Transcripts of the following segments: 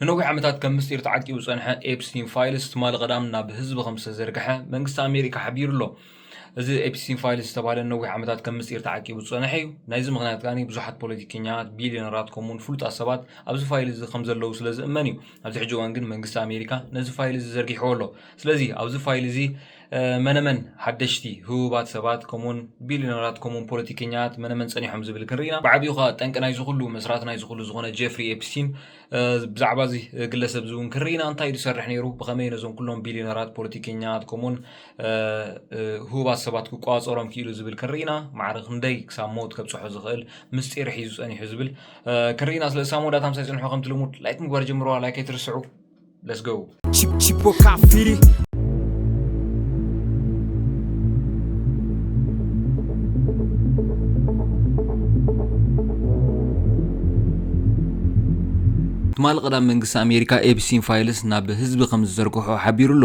ንነዊሕ ዓመታት ከም ምስጢር ተዓቂቡ ዝጸንሐ ኤፕስቲን ፋይልስ ትማሊ ቀዳም ናብ ህዝቢ ከም ዝተዘርግሐ መንግስቲ ኣሜሪካ ሓቢሩ ኣሎ። እዚ ኤፕስቲን ፋይልስ ዝተባህለ ንነዊሕ ዓመታት ከም ምስጢር ተዓቂቡ ዝጸንሐ እዩ። ናይዚ ምኽንያት ከኣ ብዙሓት ፖለቲከኛታት፣ ቢልዮነራት ከምኡውን ፍሉጣት ሰባት ኣብዚ ፋይል እዚ ከም ዘለዉ ስለ ዝእመን እዩ። ኣብዚ ሕጂ እዋን ግን መንግስቲ ኣሜሪካ ነዚ ፋይል እዚ ዘርጊሕዎ ኣሎ። ስለዚ ኣብዚ ፋይል እዚ መነመን ሓደሽቲ ህቡባት ሰባት ከምኡውን ቢልዮነራት ከምኡውን ፖለቲከኛት መነመን ጸኒሖም ዝብል ክንርኢ ኢና። ብዓቢኡ ኸኣ ጠንቂ ናይዚ ኩሉ መስራቲ ናይዚ ኩሉ ዝኾነ ጀፍሪ ኤፕስቲን ብዛዕባ እዚ ግለሰብ እዚ እውን ክንርኢ ኢና። እንታይ ዝሰርሕ ነይሩ፣ ብኸመይ ነዞም ኩሎም ቢልዮነራት ፖለቲከኛት ከምኡውን ህቡባት ሰባት ክቋጸሮም ክኢሉ ዝብል ክንርኢ ኢና። ማዕረ ክንደይ ክሳብ ሞት ከብጽሖ ዝኽእል ምስጢር ሒዙ ጸኒሑ ዝብል ክንርኢ ኢና። ስለዚ ሳሞ ዳታ ምሳይ ጽንሑ ከምቲ ልሙድ ላይክ ምግባር ጀምርዋ። ላይክ ኣይትርስዑ። Let's go. Chip Chipo Kafiri. ትማሊ ቀዳም መንግስቲ ኣሜሪካ ኤፕስቲን ፋይልስ ናብ ህዝቢ ከም ዝዘርግሖ ሓቢሩ ኣሎ።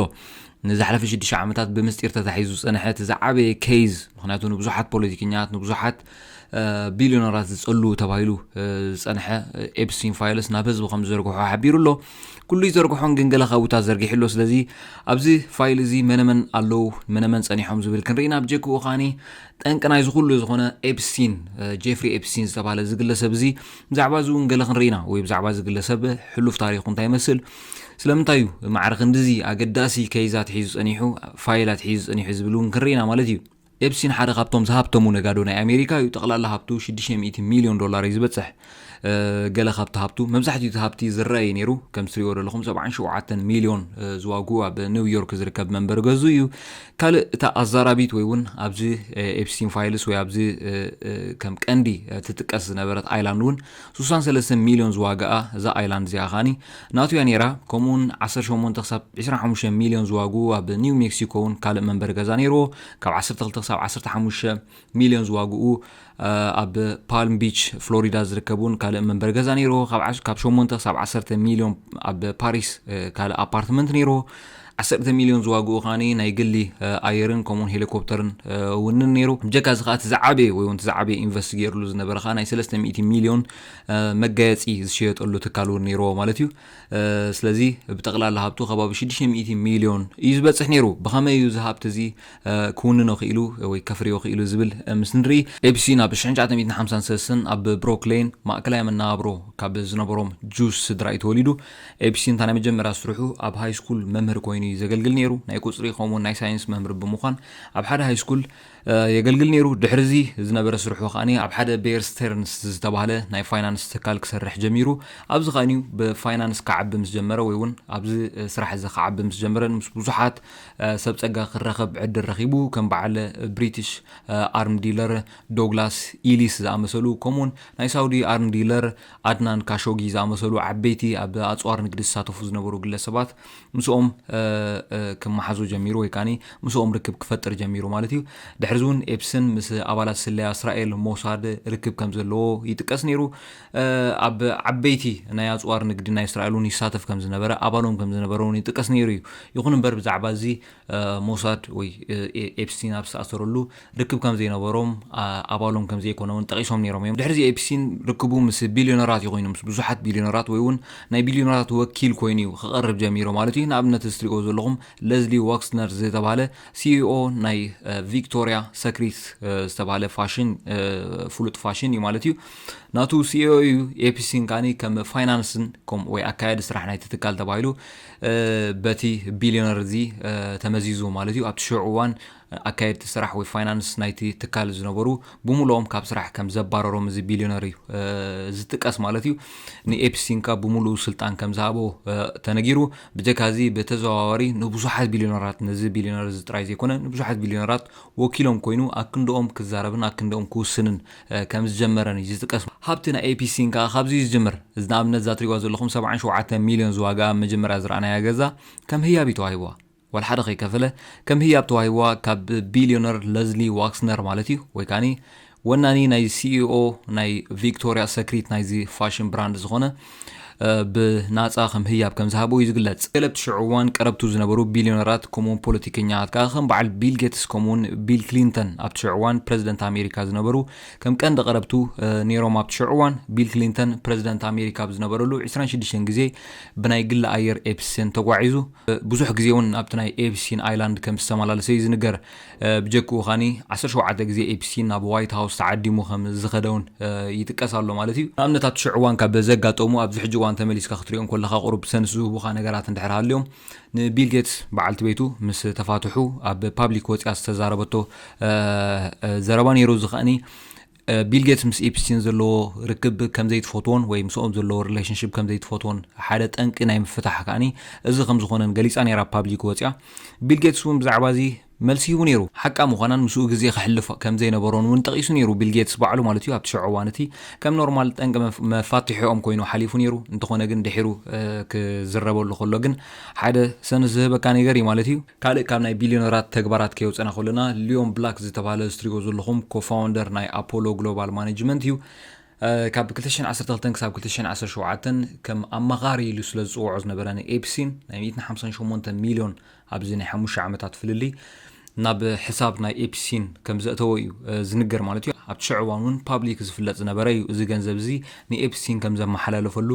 ንዝሓለፈ ሽዱሽተ ዓመታት ብምስጢር ተታሒዙ ዝጸንሐ እቲ ዝዓበየ ኬዝ፣ ምኽንያቱ ንብዙሓት ፖለቲከኛት፣ ንብዙሓት ቢልዮነራት ዝጸሉ ተባሂሉ ዝጸንሐ ኤፕስቲን ፋይልስ ናብ ህዝቢ ከም ዝዘርግሖ ሓቢሩ ኣሎ። ኩሉ ይዘርግሖን ግን ገለ ካብኡታት ዘርጊሑ ኣሎ። ስለዚ ኣብዚ ፋይል እዚ መነመን ኣለዉ፣ መነመን ጸኒሖም ዝብል ክንርኢ ኢና። ብጀክኡ ኸኣኒ ጠንቂ ናይዚ ኩሉ ዝኾነ ኤፕስቲን፣ ጀፍሪ ኤፕስቲን ዝተባህለ እዚ ግለሰብ እዚ ብዛዕባ እዚ እውን ገለ ክንርኢ ኢና፣ ወይ ብዛዕባ እዚ ግለሰብ ሕሉፍ ታሪኹ እንታይ ይመስል፣ ስለምንታይ እዩ ማዕረ ክንድዚ ኣገዳሲ ኬዛት ሒዙ ጸኒሑ፣ ፋይላት ሒዙ ጸኒሑ ዝብል እውን ክንርኢ ኢና ማለት እዩ። ኤፕስቲን ሓደ ካብቶም ዝሃብተሙ ነጋዶ ናይ ኣሜሪካ እዩ። ጠቕላላ ሃብቱ ሽዱሽተ ሚእቲ ሚልዮን ዶላር እዩ ዝበጽሕ። ገለ ካብቲ ሃብቱ፣ መብዛሕትኡ እቲ ሃብቲ ዝረአ እዩ ነይሩ። ከም ትሪእዎ ዘለኹም ሰብዓን ሸውዓተን ሚልዮን ዝዋግኡ ኣብ ኒውዮርክ ዝርከብ መንበሪ ገዝኡ እዩ። ካልእ እታ ኣዛራቢት ወይ እውን ኣብዚ ኤፕስቲን ፋይልስ ወይ ኣብዚ ከም ቀንዲ ትጥቀስ ዝነበረት ኣይላንድ እውን ስሳን ሰለስተን ሚልዮን ዝዋግኣ እዛ ኣይላንድ እዚኣ ኸኣኒ ናቱ እያ ነይራ። ከምኡውን ዓሰርተ ሸሞንተ ክሳብ ዕስራን ሓሙሽተን ሚልዮን ዝዋግኡ ኣብ ኒው ሜክሲኮ እውን ካልእ መንበሪ ገዛ ነይርዎ። ካብ ዓሰርተ ክልተ ክሳብ ዓሰርተ ሓሙሽተ ሚልዮን ዝዋግኡ ኣብ ፓልም ቢች ፍሎሪዳ ዝርከብ እውን ካልእ መንበሪ ገዛ ነይርዎ። ካብ ሸሞንተ ክሳብ ዓሰርተ ሚልዮን ኣብ ፓሪስ ካልእ ኣፓርትመንት ነይርዎ። ዓሰርተ ሚልዮን ዝዋግኡ ኸኣኒ ናይ ግሊ ኣየርን ከምኡውን ሄሊኮፕተርን እውን ነይሩ። ብጀካ እዚ ከዓ እቲ ዝዓበየ ወይ እውን እቲ ዝዓበየ ኢንቨስት ገይርሉ ዝነበረ ከዓ ናይ ሰለስተ ሚእቲ ሚልዮን መጋየፂ ዝሸየጠሉ ትካል እውን ነይርዎ ማለት እዩ። ስለዚ ብጠቕላላ ሃብቱ ከባቢ ሽዱሽተ ሚእቲ ሚልዮን እዩ ዝበፅሕ ነይሩ። ብኸመይ እዩ እዚ ሃብቲ እዚ ክውንኖ ክኢሉ ወይ ከፍርዮ ክኢሉ ዝብል ምስ ንርኢ፣ ኤፕስቲን ኣብ ሽሕን ትሽዓተ ሚእትን ሓምሳን ሰለስተን ኣብ ብሮክሌን ማእከላይ መነባብሮ ካብ ዝነበሮም ጁስ ስድራ እዩ ተወሊዱ። ኤፕስቲን እታ ናይ መጀመርያ ስርሑ ኣብ ሃይ ስኩል መምህር ኮይኑ እዩ ዘገልግል ነይሩ። ናይ ቁፅሪ ከምኡውን ናይ ሳይንስ መምህር ብምዃን ኣብ ሓደ ሃይ ስኩል የገልግል ነይሩ። ድሕሪ እዚ ዝነበረ ስርሑ ከኣ ኣብ ሓደ ቤር ስተርንስ ዝተባህለ ናይ ፋይናንስ ትካል ክሰርሕ ጀሚሩ። ኣብዚ ከኣ ብፋይናንስ ክዓቢ ምስ ጀመረ ወይ እውን ኣብዚ ስራሕ እዚ ክዓቢ ምስ ጀመረ ምስ ብዙሓት ሰብ ጸጋ ክራኸብ ዕድል ረኺቡ። ከም በዓል ብሪቲሽ ኣርም ዲለር ዶግላስ ኢሊስ ዝኣመሰሉ ከምኡውን ናይ ሳውዲ ኣርም ዲለር ኣድናን ካሾጊ ዝኣመሰሉ ዓበይቲ ኣብ ኣጽዋር ንግዲ ዝሳተፉ ዝነበሩ ግለሰባት ምስኦም ክመሓዞ ጀሚሩ ወይ ከኣ ምስኦም ርክብ ክፈጥር ጀሚሩ ማለት እዩ። ድሕሪ እዚ እውን ኤፕስቲን ምስ ኣባላት ስለያ እስራኤል ሞሳድ ርክብ ከም ዘለዎ ይጥቀስ ነይሩ። ኣብ ዓበይቲ ናይ ኣጽዋር ንግዲ ናይ እስራኤል እውን ይሳተፍ ከም ዝነበረ፣ ኣባሎም ከም ዝነበረ እውን ይጥቀስ ነይሩ እዩ። ይኹን እምበር ብዛዕባ እዚ ሞሳድ ወይ ኤፕስቲን ኣብ ዝተኣሰረሉ ርክብ ከም ዘይነበሮም ኣባሎም ከም ዘይኮነ እውን ጠቒሶም ነይሮም እዮም። ድሕሪ እዚ ኤፕስቲን ርክቡ ምስ ቢልዮነራት እዩ ኮይኑ፣ ምስ ብዙሓት ቢልዮነራት ወይ እውን ናይ ቢልዮነራት ወኪል ኮይኑ እዩ ክቐርብ ጀሚሩ ማለት እዩ። ንኣብነት እዚ ትሪእዎ ዘለኹም ለዝሊ ዋክስነር ዝተባህለ ሲኢኦ ናይ ቪክቶሪያ ሰክሪት ዝተባህለ ፋሽን፣ ፍሉጥ ፋሽን እዩ ማለት እዩ። ናቱ ሲኢኦ እዩ። ኤፕስቲን ከኣ ከም ፋይናንስን ከም ወይ ኣካያዲ ስራሕ ናይቲ ትካል ተባሂሉ በቲ ቢልዮነር እዚ ተመዚዙ ማለት እዩ። ኣብቲ ሽዑ እዋን ኣካየድቲ ስራሕ ወይ ፋይናንስ ናይቲ ትካል ዝነበሩ ብምልኦም ካብ ስራሕ ከም ዘባረሮም እዚ ቢልዮነር እዩ ዝጥቀስ ማለት እዩ። ንኤፕስቲን ከኣ ብምሉኡ ስልጣን ከም ዝሃቦ ተነጊሩ። ብጀካ እዚ ብተዘዋዋሪ ንብዙሓት ቢልዮነራት፣ ነዚ ቢልዮነር እዚ ጥራይ ዘይኮነ ንብዙሓት ቢልዮነራት ወኪሎም ኮይኑ ኣክንድኦም ክዛረብን ኣክንድኦም ክውስንን ከም ዝጀመረን እዩ ዝጥቀስ። ሃብቲ ናይ ኤፕስቲን ከኣ ካብዚ እዩ ዝጅምር። እዚ ንኣብነት እዛ ትሪእዋ ዘለኹም ሰብዓን ሸውዓተ ሚልዮን ዝዋጋ ኣብ መጀመርያ ዝረኣናያ ገዛ ከም ህያብ እዩ ተዋሂብዋ። ዋላ ሓደ ከይከፈለ ከም ህያብ ተዋሂብዋ ካብ ቢልዮነር ለዝሊ ዋክስነር ማለት እዩ፣ ወይ ከኣኒ ወናኒ ናይ ሲኢኦ ናይ ቪክቶሪያ ሰክሪት ናይዚ ፋሽን ብራንድ ዝኾነ ብናጻ ከም ህያብ ከም ዝሃበ እዩ ዝግለጽ። ገለ ኣብቲ ሽዑ እዋን ቀረብቱ ዝነበሩ ቢልዮነራት ከምኡውን ፖለቲከኛታት ከኣ ከም በዓል ቢል ጌትስ ከምኡውን ቢል ክሊንተን ኣብቲ ሽዑ እዋን ፕረዚደንት ኣሜሪካ ዝነበሩ ከም ቀንዲ ቀረብቱ ነይሮም። ኣብቲ ሽዑ እዋን ቢል ክሊንተን ፕረዚደንት ኣሜሪካ ኣብ ዝነበረሉ ዕስራን ሽዱሽተን ግዜ ብናይ ግሊ ኣየር ኤፕስቲን ተጓዒዙ። ብዙሕ ግዜ እውን ኣብቲ ናይ ኤፕስቲን ኣይላንድ ከም ዝተመላለሰ እዩ ዝንገር። ብጀክኡ ኻኒ ዓሰርተ ሸውዓተ ግዜ ኤፕስቲን ናብ ዋይት ሃውስ ተዓዲሙ ከም ዝኸደ እውን ይጥቀስ ኣሎ ማለት እዩ። ንኣብነት ኣብቲ ሽዑ እዋን ካብ ዘጋጠሙ ኣብዚ ሕጂ እዋን ተመሊስካ ክትሪኦም ከለኻ ቁሩብ ሰንስ ዝህቡኻ ነገራት እንድሕር ሃልዮም፣ ንቢል ጌትስ በዓልቲ ቤቱ ምስ ተፋትሑ ኣብ ፓብሊክ ወፂኣ ዝተዛረበቶ ዘረባ ነይሩ። እዚ ከዓኒ ቢል ጌትስ ምስ ኤፕስቲን ዘለዎ ርክብ ከም ዘይትፈትዎን ወይ ምስኦም ዘለዎ ሪሌሽንሽፕ ከም ዘይትፈትዎን ሓደ ጠንቂ ናይ ምፍታሕ ከዓኒ እዚ ከም ዝኾነን ገሊፃ ነይራ ፓብሊክ ወፂኣ። ቢል ጌትስ እውን ብዛዕባ እዚ መልሲ ሂቡ ነይሩ። ሓቃ ምዃናን ምስኡ ግዜ ከሕልፍ ከም ዘይነበሮን እውን ጠቒሱ ነይሩ ቢል ጌትስ ባዕሉ ማለት እዩ። ኣብቲ ሽዑ እዋን እቲ ከም ኖርማል ጠንቂ መፋትሒኦም ኮይኑ ሓሊፉ ነይሩ። እንተኾነ ግን ድሒሩ ክዝረበሉ ከሎ ግን ሓደ ሰንስ ዝህበካ ነገር እዩ ማለት እዩ። ካልእ ካብ ናይ ቢልዮነራት ተግባራት ከየውፀና ከለና ሊዮን ብላክ ዝተባህለ ዝትሪኦ ዘለኹም ኮፋውንደር ናይ ኣፖሎ ግሎባል ማኔጅመንት እዩ። ካብ ክልተ ሽሕን ዓሰርተ ክልተን ክሳብ ክልተ ሽሕን ዓሰርተ ሸውዓተን ከም ኣማኻሪ ኢሉ ስለ ዝፅውዖ ዝነበረ ንኤፕስቲን ናይ ሚእትን ሓምሳን ሸሞንተን ሚልዮን ኣብዚ ናይ ሓሙሽተ ዓመታት ፍልልይ ናብ ሕሳብ ናይ ኤፕስቲን ከም ዘእተወ እዩ ዝንገር ማለት እዩ። ኣብቲ ሽዑ እዋን እውን ፓብሊክ ዝፍለጥ ዝነበረ እዩ። እዚ ገንዘብ እዚ ንኤፕስቲን ከም ዘመሓላለፈሉ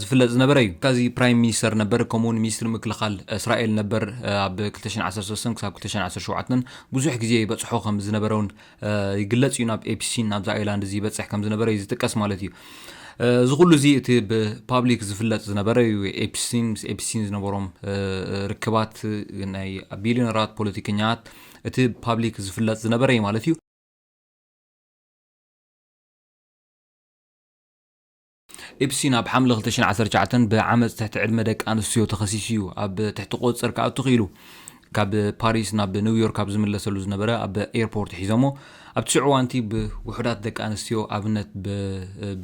ዝፍለጥ ዝነበረ እዩ። ካዚ ፕራይም ሚኒስተር ነበር፣ ከምኡውን ሚኒስትሪ ምክልኻል እስራኤል ነበር። ኣብ ክልተ ሽሕን ዓሰርተ ሰለስተን ክሳብ ክልተ ሽሕን ዓሰርተ ሸውዓተን ብዙሕ ግዜ ይበፅሖ ከም ዝነበረ እውን ይግለጽ እዩ። ናብ ኤፕስቲን ናብዚ ኣይላንድ እዚ ይበጽሕ ከም ዝነበረ እዩ ዝጥቀስ ማለት እዩ። እዚ ኩሉ እዚ እቲ ብፓብሊክ ዝፍለጥ ዝነበረ እዩ። ኤፕስቲን ምስ ኤፕስቲን ዝነበሮም ርክባት ናይ ቢልዮነራት ፖለቲከኛት እቲ ፓብሊክ ዝፍለጥ ዝነበረ እዩ ማለት እዩ። ኤፕስቲን ኣብ ሓምለ ክልተ ሽሕን ዓሰርተ ትሽዓተን ብዓመጽ ትሕቲ ዕድመ ደቂ ኣንስትዮ ተኸሲሱ እዩ ኣብ ትሕቲ ቁጽጽር ክኣቱ ክኢሉ። ካብ ፓሪስ ናብ ኒውዮርክ ኣብ ዝምለሰሉ ዝነበረ ኣብ ኤርፖርት ሒዞሞ። ኣብቲ ሽዑ እዋንቲ ብውሑዳት ደቂ ኣንስትዮ ኣብነት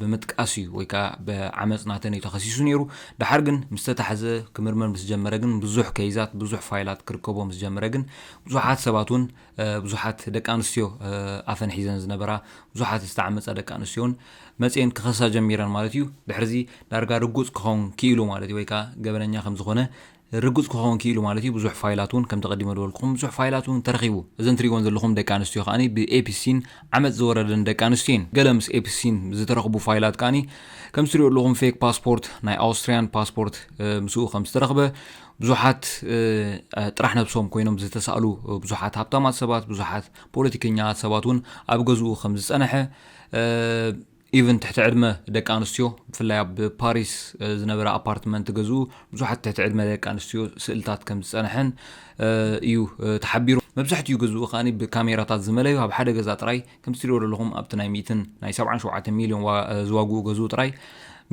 ብምጥቃስ እዩ ወይ ከዓ ብዓመጽ ናተን እዩ ተኸሲሱ ነይሩ። ደሓር ግን ምስ ተታሕዘ ክምርመር ምስ ጀመረ ግን ብዙሕ ከይዛት ብዙሕ ፋይላት ክርከቦ ምስ ጀመረ ግን ብዙሓት ሰባት እውን ብዙሓት ደቂ ኣንስትዮ ኣፈን ሒዘን ዝነበራ ብዙሓት ዝተዓመፃ ደቂ ኣንስትዮን መፅኤን ክኸሳ ጀሚረን ማለት እዩ። ድሕርዚ ዳርጋ ርጉፅ ክኸውን ክኢሉ ማለት እዩ ወይ ከዓ ገበነኛ ከም ዝኾነ ርጉፅ ክኸውን ክኢሉ ማለት እዩ። ብዙሕ ፋይላት እውን ከም ተቐዲመ ዝበልኩኹም ብዙሕ ፋይላት እውን ተረኺቡ። እዘን ትሪእዎን ዘለኹም ደቂ ኣንስትዮ ከዓኒ ብኤፕስቲን ዓመፅ ዝወረደን ደቂ ኣንስትዮ እየን። ገለ ምስ ኤፕስቲን ዝተረኽቡ ፋይላት ከዓኒ ከም ትሪእዎ ዘለኹም ፌክ ፓስፖርት ናይ ኣውስትሪያን ፓስፖርት ምስኡ ከም ዝተረኽበ ብዙሓት ጥራሕ ነብሶም ኮይኖም ዝተሳእሉ ብዙሓት ሃብታማት ሰባት ብዙሓት ፖለቲከኛታት ሰባት እውን ኣብ ገዝኡ ከም ዝፀንሐ ኢቨን ትሕቲ ዕድመ ደቂ ኣንስትዮ ብፍላይ ኣብ ፓሪስ ዝነበረ ኣፓርትመንት ገዝኡ ብዙሓት ትሕቲ ዕድመ ደቂ ኣንስትዮ ስእልታት ከም ዝፀንሐን እዩ ተሓቢሩ። መብዛሕትኡ ገዝኡ ከዓ ብካሜራታት ዝመለዩ ኣብ ሓደ ገዛ ጥራይ ከም ትሪእዎ ዘለኹም ኣብቲ ናይ ሚእትን ናይ ሰብዓን ሸውዓተ ሚልዮን ዝዋግኡ ገዝኡ ጥራይ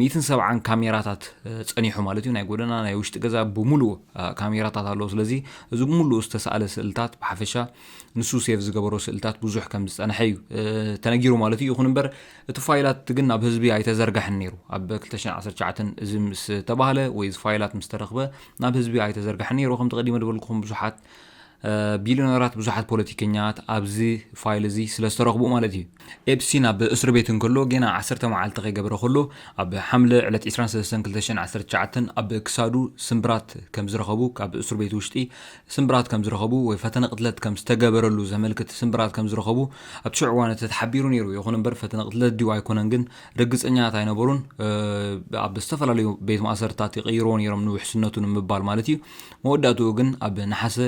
ሚእትን ሰብዓን ካሜራታት ጸኒሑ ማለት እዩ። ናይ ጎደና ናይ ውሽጢ ገዛ ብምሉኡ ካሜራታት ኣለዎ። ስለዚ እዚ ብምሉኡ ዝተሳእለ ስእልታት ብሓፈሻ ንሱ ሴቭ ዝገበሮ ስእልታት ብዙሕ ከም ዝጸንሐ እዩ ተነጊሩ ማለት እዩ። ይኹን እምበር እቲ ፋይላት ግን ናብ ህዝቢ ኣይተዘርጋሕን ነይሩ። ኣብ ክልተ ሽሕን ዓሰርተ ትሽዓተን እዚ ምስ ተባህለ ወይ እዚ ፋይላት ምስ ተረኽበ ናብ ህዝቢ ኣይተዘርጋሕን ነይሩ። ከም ተቐዲመ ዝበልኩኹም ብዙሓት ቢልዮነራት ብዙሓት ፖለቲከኛት ኣብዚ ፋይል እዚ ስለ ዝተረኽቡ ማለት እዩ። ኤፕስቲን ኣብ እስር ቤት እንከሎ ጌና ዓሰርተ መዓልቲ ከይገበረ ከሎ ኣብ ሓምለ ዕለት ዕስራን ሰለስተን ክልተ ሽሕን ዓሰርተ ትሽዓተን ኣብ ክሳዱ ስምብራት ከም ዝረኸቡ ካብ እስር ቤት ውሽጢ ስምብራት ከም ዝረኸቡ ወይ ፈተነ ቅትለት ከም ዝተገበረሉ ዘመልክት ስምብራት ከም ዝረኸቡ ኣብቲ ሽዑ እዋን እቲ ተሓቢሩ ነይሩ። ይኹን እምበር ፈተነ ቅትለት ድዩ ኣይኮነን ግን ርግፀኛታት ኣይነበሩን። ኣብ ዝተፈላለዩ ቤት ማእሰርታት ይቕይርዎ ነይሮም ንውሕስነቱ ንምባል ማለት እዩ። መወዳእትኡ ግን ኣብ ነሓሰ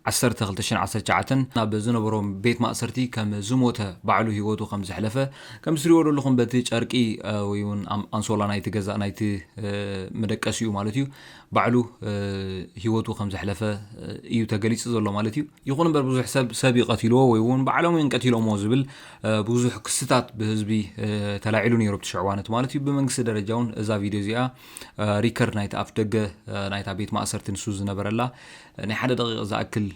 ዓሰርተ ክልተ ሽሕን ዓሰርተ ትሽዓተን ናብ ዝነበሮም ቤት ማእሰርቲ ከም ዝሞተ ባዕሉ ህይወቱ ከም ዘሕለፈ ከም ዝሪኦ ዘለኹም በቲ ጨርቂ ወይ እውን ኣንሶላ ናይቲ ገዛ ናይቲ መደቀሲኡ ማለት እዩ ባዕሉ ህይወቱ ከም ዘሕለፈ እዩ ተገሊጹ ዘሎ ማለት እዩ። ይኹን እምበር ብዙሕ ሰብ ሰብ ይቀትልዎ ወይ እውን ባዕሎም እዮም ቀቲሎሞ ዝብል ብዙሕ ክስታት ብህዝቢ ተላዒሉ ነይሩ ብቲ ሽዕዋነት ማለት እዩ። ብመንግስቲ ደረጃ እውን እዛ ቪድዮ እዚኣ ሪከርድ ናይቲ ኣፍ ደገ ናይታ ቤት ማእሰርቲ ንሱ ዝነበረላ ናይ ሓደ ደቂቕ ዝኣክል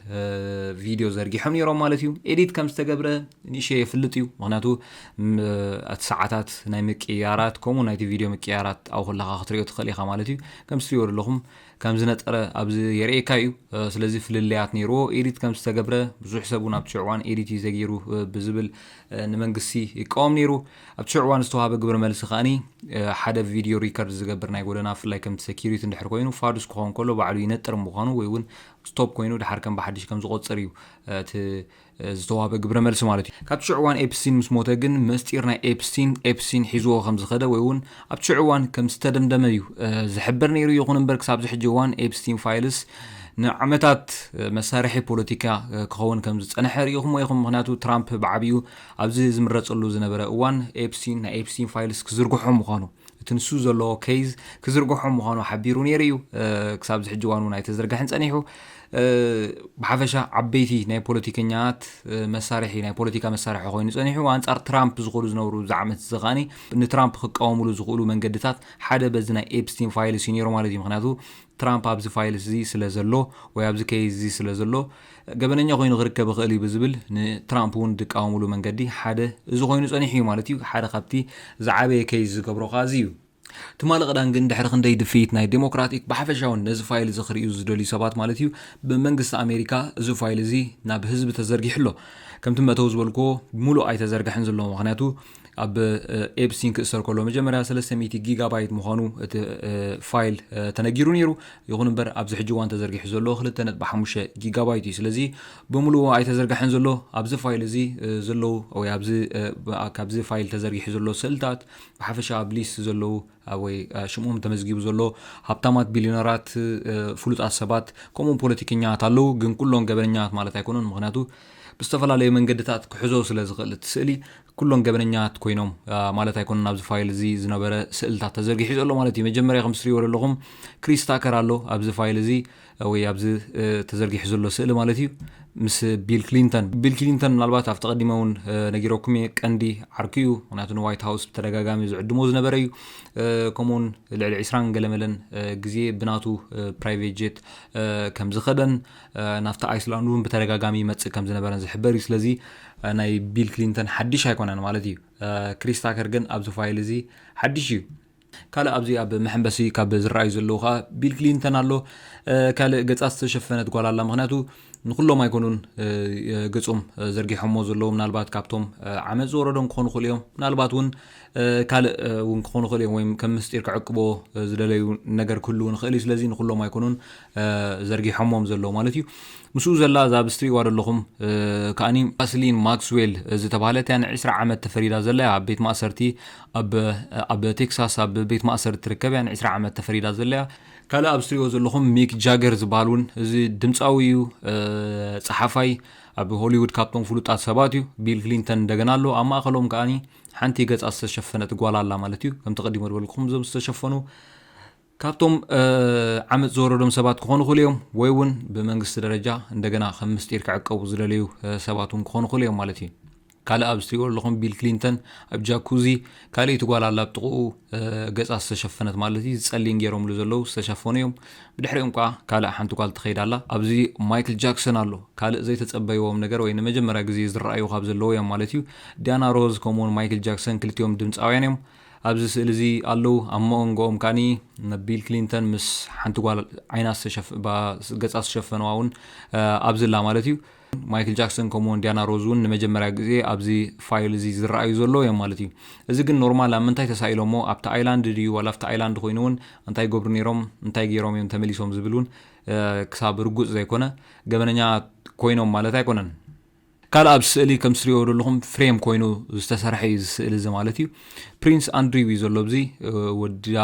ቪድዮ ዘርጊሖም ነይሮም ማለት እዩ። ኤዲት ከም ዝተገብረ ንእሸ የፍልጥ እዩ። ምክንያቱ እቲ ሰዓታት ናይ ምቅያራት ከምኡ ናይቲ ቪድዮ ምቅያራት ኣብኡ ከለካ ክትሪኦ ትኽእል ኢኻ ማለት እዩ። ከም ትሪኦ ዘለኹም ከም ዝነጠረ ኣብዚ የርእየካ እዩ። ስለዚ ፍልልያት ነይርዎ። ኤዲት ከም ዝተገብረ ብዙሕ ሰብ እውን ኣብቲ ሽዑ እዋን ኤዲት እዩ ዘገይሩ ብዝብል ንመንግስቲ ይቃወም ነይሩ። ኣብቲ ሽዑ እዋን ዝተዋሃበ ግብረ መልሲ ከዓኒ ሓደ ቪድዮ ሪከርድ ዝገብር ናይ ጎደና ብፍላይ ከምቲ ሴኪሪቲ እንድሕር ኮይኑ ፋዱስ ክኸውን ከሎ ባዕሉ ይነጥር ምዃኑ ወይ እውን ስቶፕ ኮይኑ ድሓር ከም ብሓድሽ ከም ዝቆጽር እዩ እቲ ዝተዋህበ ግብረ መልሲ ማለት እዩ። ካብቲ ሽዑ እዋን ኤፕስቲን ምስ ሞተ ግን ምስጢር ናይ ኤፕስቲን ኤፕስቲን ሒዝዎ ከም ዝኸደ ወይ እውን ኣብቲ ሽዑ እዋን ከም ዝተደምደመ እዩ ዝሕበር ነይሩ። ይኹን እምበር ክሳብ ዝሕጂ እዋን ኤፕስቲን ፋይልስ ንዓመታት መሳርሒ ፖለቲካ ክኸውን ከም ዝጸንሐ ርኢኹም ወይኹም። ምክንያቱ ትራምፕ ብዓብዩ ኣብዚ ዝምረጸሉ ዝነበረ እዋን ኤፕስቲን ናይ ኤፕስቲን ፋይልስ ክዝርግሖ ምዃኑ እቲ ንሱ ዘለዎ ኬዝ ክዝርግሖ ምዃኑ ሓቢሩ ነይሩ እዩ። ክሳብ ዝሕጂ እዋን እውን ኣይተዘርግሐን ጸኒሑ። ብሓፈሻ ዓበይቲ ናይ ፖለቲከኛት መሳርሒ ናይ ፖለቲካ መሳርሒ ኮይኑ ጸኒሑ። ኣንጻር ትራምፕ ዝኾኑ ዝነብሩ ዝዓመት ዝኻኒ ንትራምፕ ክቃወሙሉ ዝኽእሉ መንገድታት ሓደ በዚ ናይ ኤፕስቲን ፋይልስ እዩ ነይሩ ማለት እዩ። ምክንያቱ ትራምፕ ኣብዚ ፋይልስ እዚ ስለ ዘሎ ወይ ኣብዚ ኬዝ እዚ ስለ ዘሎ ገበነኛ ኮይኑ ክርከብ ይኽእል እዩ ብዝብል ንትራምፕ እውን ዝቃወሙሉ መንገዲ ሓደ እዚ ኮይኑ ጸኒሑ እዩ ማለት እዩ። ሓደ ካብቲ ዝዓበየ ኬዝ ዝገብሮ ከዓ እዚ እዩ። ትማሊ ቀዳም ግን ድሕሪ ክንደይ ድፍኢት ናይ ዴሞክራቲክ ብሓፈሻውን ነዚ ፋይል እዚ ክርእዩ ዝደልዩ ሰባት ማለት እዩ ብመንግስቲ ኣሜሪካ እዚ ፋይል እዚ ናብ ህዝቢ ተዘርጊሑ ኣሎ። ከምቲ መእተዊ ዝበልክዎ ሙሉእ ኣይተዘርግሐን ዘሎ ምክንያቱ ኣብ ኤፕስቲን ክእሰር ከሎ መጀመርያ ሰለስተ ሚእቲ ጊጋባይት ምዃኑ እቲ ፋይል ተነጊሩ ነይሩ። ይኹን እምበር ኣብዚ ሕጂ እዋን ተዘርጊሑ ዘሎ ክልተ ነጥቢ ሓሙሽተ ጊጋባይት እዩ። ስለዚ ብምሉኡ ኣይተዘርግሐን ዘሎ ኣብዚ ፋይል እዚ ዘለዉ ወይ ካብዚ ፋይል ተዘርጊሑ ዘሎ ስእልታት ብሓፈሻ ኣብ ሊስት ዘለዉ ወይ ሽሞም ተመዝጊቡ ዘሎ ሃብታማት ቢልዮነራት ፍሉጣት ሰባት ከምኡውን ፖለቲከኛት ኣለዉ። ግን ኩሎም ገበነኛት ማለት ኣይኮኑን። ምክንያቱ ብዝተፈላለዩ መንገድታት ክሕዞ ስለ ዝኽእል እቲ ስእሊ ኩሎም ገበነኛት ኮይኖም ማለት ኣይኮኑን። ኣብዚ ፋይል እዚ ዝነበረ ስእልታት ተዘርጊሑ ዘሎ ማለት እዩ። መጀመርያ ከም ትሪእዎ ዘለኹም ክሪስ ታከር ኣሎ ኣብዚ ፋይል እዚ ወይ ኣብዚ ተዘርጊሑ ዘሎ ስእሊ ማለት እዩ ምስ ቢል ክሊንተን። ቢል ክሊንተን ምናልባት ኣብቲ ቀዲመ እውን ነጊረኩም እየ ቀንዲ ዓርኩ እዩ። ምክንያቱ ንዋይት ሃውስ ብተደጋጋሚ ዝዕድሞ ዝነበረ እዩ። ከምኡውን ልዕሊ ዕስራን ገለመለን ግዜ ብናቱ ፕራይቬት ጀት ከም ዝኸደን ናብቲ ኣይስላንድ እውን ብተደጋጋሚ ይመፅእ ከም ዝነበረን ዝሕበር እዩ። ስለዚ ናይ ቢል ክሊንተን ሓድሽ ኣይኮነን ማለት እዩ። ክሪስ ታከር ግን ኣብዚ ፋይል እዚ ሓድሽ እዩ። ካልእ ኣብዚ ኣብ መሐንበሲ ካብ ዝረኣዩ ዘለዉ ከዓ ቢል ክሊንተን ኣሎ። ካልእ ገፃ ዝተሸፈነት ጓል ኣላ። ምክንያቱ ንኩሎም ኣይኮኑን ገፆም ዘርጊሖሞ ዘለዉ። ምናልባት ካብቶም ዓመፅ ዝወረዶም ክኾኑ ይኽእሉ እዮም። ምናልባት እውን ካልእ እውን ክኾኑ ይኽእሉ እዮም። ወይ ከም ምስጢር ክዕቅቦ ዝደለዩ ነገር ክህልው ንኽእል እዩ። ስለዚ ንኩሎም ኣይኮኑን ዘርጊሖሞም ዘለዉ ማለት እዩ። ምስኡ ዘላ እዛ ኣብዚ ትሪእዋ ዘለኹም ከዓኒ ካስሊን ማክስዌል ዝተባህለት እያ። ንዒስራ ዓመት ተፈሪዳ ዘላ እያ ኣብ ቤት ማእሰርቲ ኣብ ቴክሳስ ኣብ ቤት ማእሰርቲ ትርከብ እያ። ንዒስራ ዓመት ተፈሪዳ ዘላ እያ። ካልእ ኣብዚ ትሪእዎ ዘለኹም ሚክ ጃገር ዝበሃል እውን እዚ ድምፃዊ እዩ። ፀሓፋይ ኣብ ሆሊውድ ካብቶም ፍሉጣት ሰባት እዩ። ቢል ክሊንተን እንደገና ኣሎ ኣብ ማእኸሎም ከዓኒ ሓንቲ ገፃ ዝተሸፈነት ጓል ኣላ ማለት እዩ። ከምቲ ቀዲሞ ዝበልኩም እዞም ዝተሸፈኑ ካብቶም ዓመፅ ዝወረዶም ሰባት ክኾኑ ይኽእሉ እዮም ወይ እውን ብመንግስቲ ደረጃ እንደገና ከም ምስጢር ክዕቀቡ ዝደለዩ ሰባት እውን ክኾኑ ይኽእሉ እዮም ማለት እዩ። ካልእ ኣብዚ ትሪእዎ ኣለኹም ቢል ክሊንተን ኣብ ጃኩዚ ካልእ ትጓል ኣላ ኣብ ጥቕኡ ገፃ ዝተሸፈነት ማለት እዩ። ዝፀሊም ገይሮምሉ ዘለዉ ዝተሸፈኑ እዮም። ብድሕሪኦም ከዓ ካልእ ሓንቲ ጓል ትኸይድ ኣላ። ኣብዚ ማይክል ጃክሰን ኣሎ። ካልእ ዘይተፀበይዎም ነገር ወይ ንመጀመርያ ግዜ ዝረኣዩ ካብ ዘለዉ እዮም ማለት እዩ። ዲያና ሮዝ ከምኡውን ማይክል ጃክሰን ክልቲኦም ድምፃውያን እዮም። ኣብዚ ስእሊ እዚ ኣለዉ። ኣብ መቐንጎኦም ከዓኒ ቢል ክሊንተን ምስ ሓንቲ ጓል ዓይና ዝተሸፍ- ባ- ገፃ ዝተሸፈነዋ እውን ኣብዚ ኣላ ማለት እዩ። ማይክል ጃክሰን ከምኡውን ዲያና ሮዝ እውን ንመጀመርያ ግዜ ኣብዚ ፋይል እዚ ዝረኣዩ ዘሎ እዮም ማለት እዩ። እዚ ግን ኖርማል ኣብ ምንታይ ተሳኢሎሞ ኣብቲ ኣይላንድ ድዩ ዋላ ኣብቲ ኣይላንድ ኮይኑ እውን እንታይ ይገብሩ ነይሮም እንታይ ገይሮም እዮም ተመሊሶም ዝብል እውን ክሳብ ርጉፅ ዘይኮነ ገበነኛ ኮይኖም ማለት ኣይኮነን። ካልእ ኣብ ስእሊ ከም ትሪኦ ዘለኹም ፍሬም ኮይኑ ዝተሰርሐ እዩ እዚ ስእሊ እዚ ማለት እዩ። ፕሪንስ ኣንድሪው እዩ ዘሎ ኣብዚ ወዳ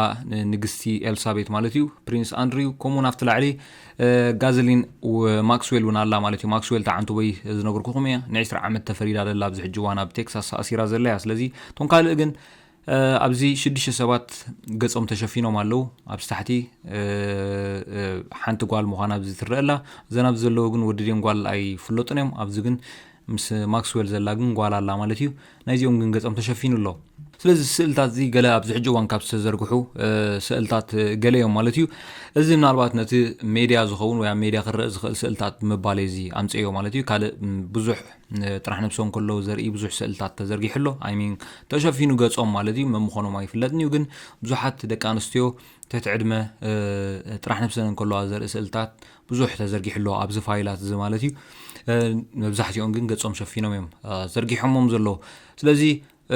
ንግስቲ ኤልሳቤት ማለት እዩ። ፕሪንስ ኣንድሪው ከምኡ ናብቲ ላዕሊ ጋዘሊን ማክስዌል እውን ኣላ ማለት እዩ። ማክስዌል ተዓንትቦይ ዝነገርኩኹም እየ ን20 ዓመት ተፈሪዳ ዘላ ኣብዚ ሕጂ እዋን ኣብ ቴክሳስ ኣሲራ ዘላ እያ። ስለዚ እቶም ካልእ ግን ኣብዚ ሽዱሽተ ሰባት ገጾም ተሸፊኖም ኣለዉ። ኣብዚ ታሕቲ ሓንቲ ጓል ምዃና ኣብዚ ትረአ ኣላ። እዘን ኣብዚ ዘለዉ ግን ወዲ ድዮም ጓል ኣይፍለጡን እዮም። ኣብዚ ግን ምስ ማክስዌል ዘላ ግን ጓል ኣላ ማለት እዩ። ናይዚኦም ግን ገጾም ተሸፊኑ ኣሎ። ስለዚ ስእልታት እዚ ገለ ኣብዚ ሕጂ እዋን ካብ ዝተዘርግሑ ስእልታት ገለ እዮም ማለት እዩ። እዚ ምናልባት ነቲ ሜድያ ዝኸውን ወይ ኣብ ሜድያ ክረእ ዝኽእል ስእልታት ብምባል እዚ ኣምፅዮ ማለት እዩ። ካልእ ብዙሕ ጥራሕ ነብሶም ከለዉ ዘርኢ ብዙሕ ስእልታት ተዘርጊሑ ኣሎ። ኣይሚን ተሸፊኑ ገጾም ማለት እዩ። መምኾኖም ኣይፍለጥን እዩ። ግን ብዙሓት ደቂ ኣንስትዮ ትሕቲ ዕድመ ጥራሕ ነብሰን ከለዋ ዘርኢ ስእልታት ብዙሕ ተዘርጊሑ ኣሎ ኣብዚ ፋይላት እዚ ማለት እዩ። መብዛሕትኦም ግን ገጾም ሸፊኖም እዮም ዘርጊሖሞም ዘለዉ። ስለዚ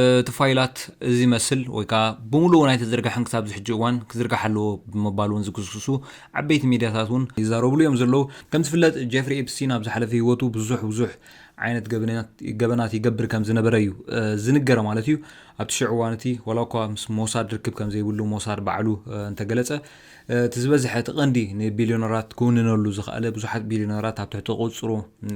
እቲ ፋይላት እዚ መስል ወይ ከዓ ብምሉኡ ናይ ተዘርጋሕን ክሳብ ዝሕጂ እዋን ክዝርጋሕ ኣለዎ ብምባል እውን ዝግስግሱ ዓበይቲ ሚድያታት እውን ይዛረብሉ እዮም ዘለዉ። ከም ዝፍለጥ ጀፍሪ ኤፕስቲን ኣብ ዝሓለፈ ህይወቱ ብዙሕ ብዙሕ ዓይነት ገበናት ይገብር ከም ዝነበረ እዩ ዝንገረ ማለት እዩ። ኣብቲ ሽዑ እዋን እቲ ዋላ እኳ ምስ ሞሳድ ርክብ ከም ዘይብሉ ሞሳድ ባዕሉ እንተገለጸ እቲ ዝበዝሐ እቲ ቀንዲ ንቢልዮነራት ክውንነሉ ዝኸኣለ ብዙሓት ቢልዮነራት ኣብ ትሕቲ ቁፅሩ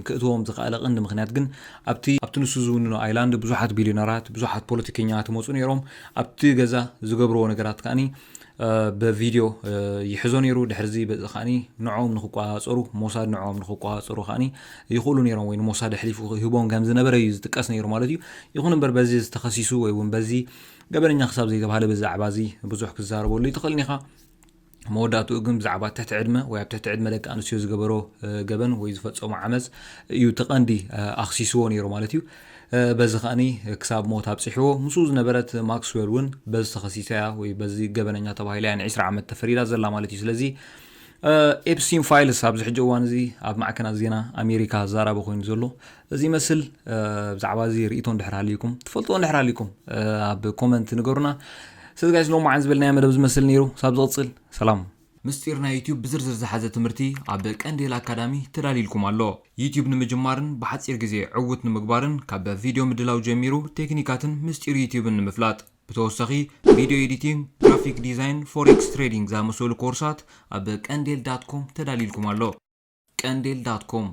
ክእትዎም ዝኸኣለ ቀንዲ ምክንያት ግን ኣብቲ ኣብቲ ንሱ ዝውንኖ ኣይላንድ ብዙሓት ቢልዮነራት ብዙሓት ፖለቲከኛታት ይመፁ ነይሮም። ኣብቲ ገዛ ዝገብርዎ ነገራት ከዓኒ ብቪድዮ ይሕዞ ነይሩ። ድሕርዚ በዚ ከዓኒ ንዕኦም ንክቆፃፀሩ ሞሳድ ንዕኦም ንክቆፃፀሩ ከዓኒ ይኽእሉ ነይሮም ወይ ንሞሳድ ኣሕሊፉ ክህቦም ከም ዝነበረ እዩ ዝጥቀስ ነይሩ ማለት እዩ። ይኹን እምበር በዚ ዝተኸሲሱ ወይ እውን በዚ ገበነኛ ክሳብ ዘይተባህለ ብዛዕባ እዚ ብዙሕ ክዛረበሉ ይትኽእልን ኢኻ። መወዳእትኡ ግን ብዛዕባ ትሕቲ ዕድመ ወይ ኣብ ትሕቲ ዕድመ ደቂ ኣንስትዮ ዝገበሮ ገበን ወይ ዝፈፀሞ ዓመፅ እዩ ተቐንዲ ኣኽሲስዎ ነይሩ ማለት እዩ። በዚ ከኣኒ ክሳብ ሞት ኣብፅሕዎ። ምስኡ ዝነበረት ማክስዌል እውን በዚ ተኸሲሳ እያ ወይ በዚ ገበነኛ ተባሂላ እያ ን20 ዓመት ተፈሪዳ ዘላ ማለት እዩ። ስለዚ ኤፕስቲን ፋይልስ ኣብዚ ሕጂ እዋን እዚ ኣብ ማዕከናት ዜና ኣሜሪካ ኣዛራቢ ኮይኑ ዘሎ እዚ ይመስል። ብዛዕባ እዚ ርእይቶ እንድሕር ሃልዩኩም ትፈልጥዎ እንድሕር ሃልዩኩም ኣብ ኮመንት ንገሩና። ስለዚ ጋይስ ሎማዓን ዝበልናዮ መደብ ዝመስል ነይሩ። ሳብ ዝቕፅል ሰላም። ምስጢር ናይ ዩቲዩብ ብዝርዝር ዝሓዘ ትምህርቲ ኣብ ቀንዴል ኣካዳሚ ተዳልዩልኩም ኣሎ። ዩቲዩብ ንምጅማርን ብሓፂር ግዜ ዕውት ንምግባርን ካብ ቪድዮ ምድላው ጀሚሩ ቴክኒካትን ምስጢር ዩቲዩብን ንምፍላጥ ብተወሳኺ ቪድዮ ኤዲቲንግ፣ ግራፊክ ዲዛይን፣ ፎሬክስ ትሬዲንግ ዝኣመሰሉ ኮርሳት ኣብ ቀንዴል ዳት ኮም ተዳልዩልኩም ኣሎ። ቀንዴል ዳት ኮም